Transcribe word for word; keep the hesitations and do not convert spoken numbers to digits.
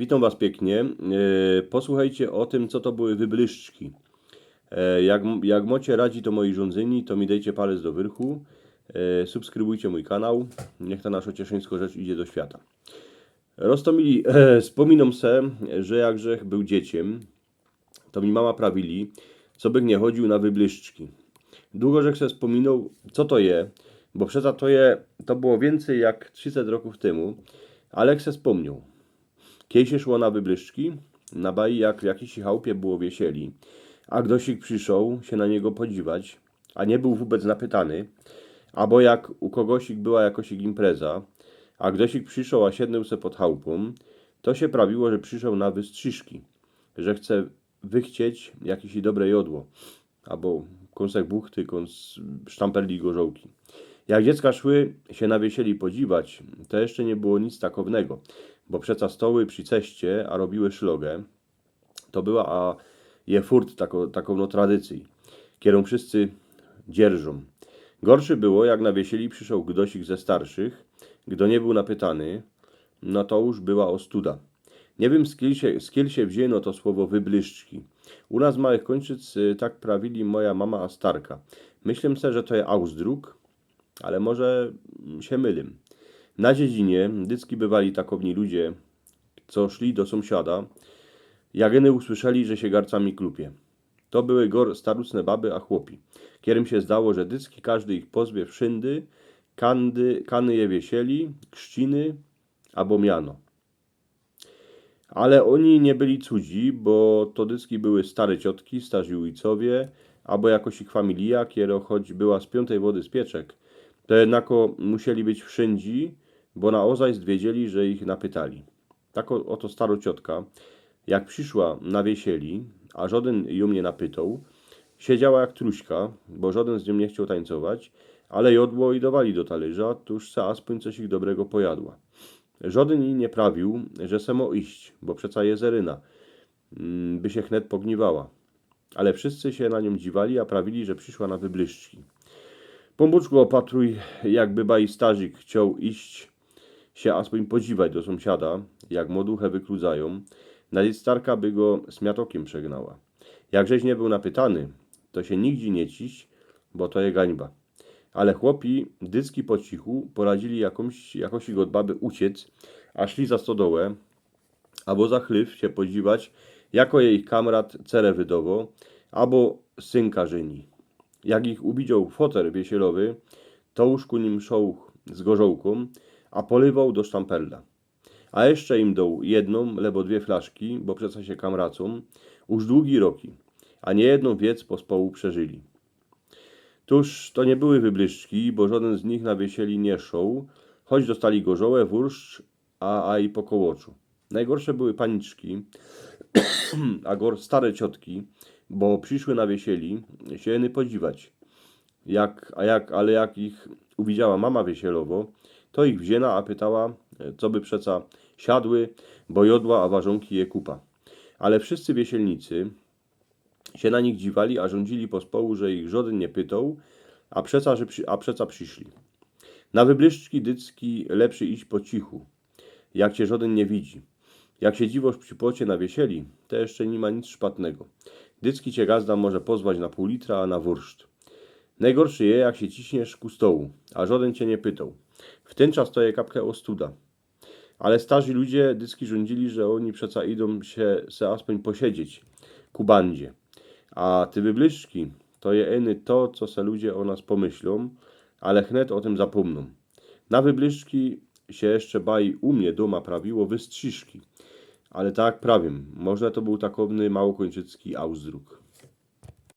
Witōm was piyknie. E, posłuchejcie ô tym, co to były wyblyszczki. E, jak, jak mocie radzi to moje urządzenie, to mi dejcie palec do wyrchu. E, subskrybujcie mōj kanał. Niych ta naszo cieszyńsko rzecz idzie do świata. Roztōmili, e, spōminōm se, że jak żech bōł dzieciym, to mi mama prawili, co bych niy chodziōł na wyblyszczki. Dugo żech se spōminōł, co to je, bo przeca to je, to było wiyncyj jak trziset rokōw tymu, ale żech se spōmniōł. Kej sie szło na wyblyszczki? Na baji, jak w jakijś chałpie było wiesieli, a gdoś ich przyszoł sie na niego podziwać, a niy bōł wōbec napytany, abo jak u kogosik była jakosik impreza, a gdoś ich przyszoł, a siednōł se pod chałpōm, to sie prawiło, że przyszoł na wystrziszki, że chce wychcieć jakiś dobre jodło, abo kōnsek buchty, kōns sztamperli i gorzołki. Jak dziecka szły sie na wiesieli podziwać, to jeszcze niy było nic takownego, bo przeca stoły przi ceście, a robiły szlogę. To była, a je furt tako, takowno tradycyj, kerōm wszyscy dzierżōm. Gorszy było, jak na wiesieli przyszoł gdoś ich ze starszych, gdo niy bōł napytany, no to już była ostuda. Niy wiym, skōnd sie, skōnd sie wziyno to słowo wyblyszczki. U nas, małych Kōńczyc, y, tak prawili moja mama a starka. Myślã se, że to je ausdruk, ale może, mm, sie mylym. Na dziedzinie dycki bywali takowni ludzie, co szli do sōmsiada, jak iny usłyszeli, że sie garcami klupie. To były gor starucne baby a chłopi, kerym sie zdało, że dycki kajdy ich pozwie wszyndy, kandy, kany je wiesieli, krzciny abo miano. Ale ôni niy byli cudzi, bo to dycki były stare ciotki, starzi ôjcowie, abo jakoś ich familija, kero choć była z piōntej wody z pieczek, to jednako musieli być wszyndzi, bo na ôzajst wiedzieli, że ich napytali. Tako ôto staro ciotka, jak prziszła na wiesieli, a żodyn jōm niy napytoł, siedziała jak truśka, bo żodyn z niōm niy chcioł tańcować, ale jodło ji dowali do talyża, tuż se aspōń coś ich dobrego pojadła. Żodyn ji niy prawiōł, że se mo iść, bo przeca je zeryna, mm, by sie chnet pogniwała. Ale wszyscy sie na niōm dziwali, a prawili, że prziszła na wyblyszczki. Pōnbōczku, ôpatruj, jakby baj starzik chcioł iść sie aspōń podziwać do sōmsiada, jak mo duchę wykludzają, na dzieć starka by go smiatokym przegnała. Jak żeś niy bōł napytany, to sie nigdzie niy ciś, bo to je gańba. Ale chłopi dycki po cichu poradzili jakōmś, jakosik ôd baby uciec, a szli za stodołę, abo za chlyw sie podziwać, jako je ich kamrat cerę wydowo, abo synka żyni. Jak ich uwidzioł foter wiesielowy, to już ku nim szoł z gorzołkōm, a polywoł do sztamperla. A jeszcze im doł jednōm, lebo dwie flaszki, bo przeca sie kamracōm, już dugi roki, a niyjednōm wiec pospołu przeżyli. Tuż to niy były wyblyszczki, bo żodyn z nich na wiesieli niy szoł, choć dostali gorzołe, wurszcz, a, a i po kołoczu. Nojgorsze były paniczki, a gor stare ciotki, bo prziszły na wiesieli sie iny podziwać. Jak, a jak, ale jak ich uwidziała mama wiesielowo, to ich wziyna, a pytała, co by przeca siadły, bo jodła a warzōnki je kupa. Ale wszyscy wiesielnicy sie na nich dziwali, a żōndzili pospołu, że ich żodyn niy pytoł, a przeca, że przi-, a przeca prziszli. Na wyblyszczki dycki lepszy iść po cichu, jak cie żodyn niy widzi. Jak sie dziwosz przi płocie na wiesieli, to jeszcze niy ma nic szpatnego. Dycki cie gazda może pozwać na pōł litra, a na wurszt. Nojgorszy je, jak sie ciśniesz ku stołu, a żodyn cie niy pytoł. W tyn czas to je kapke ôstuda. Ale starzi ludzie dycki żōndzili, że ôni przeca idōm sie, se aspōń posiedzieć ku bandzie. A te wyblyszczki to je iny to, co se ludzie ô nas pomyślōm, ale chnet ô tym zapōmnōm. Na wyblyszczki sie jeszcze baj u mie dōma prawiło wystrzizki. Ale tak prawiym, może to bōł takowny małokōńczycki ausdruk.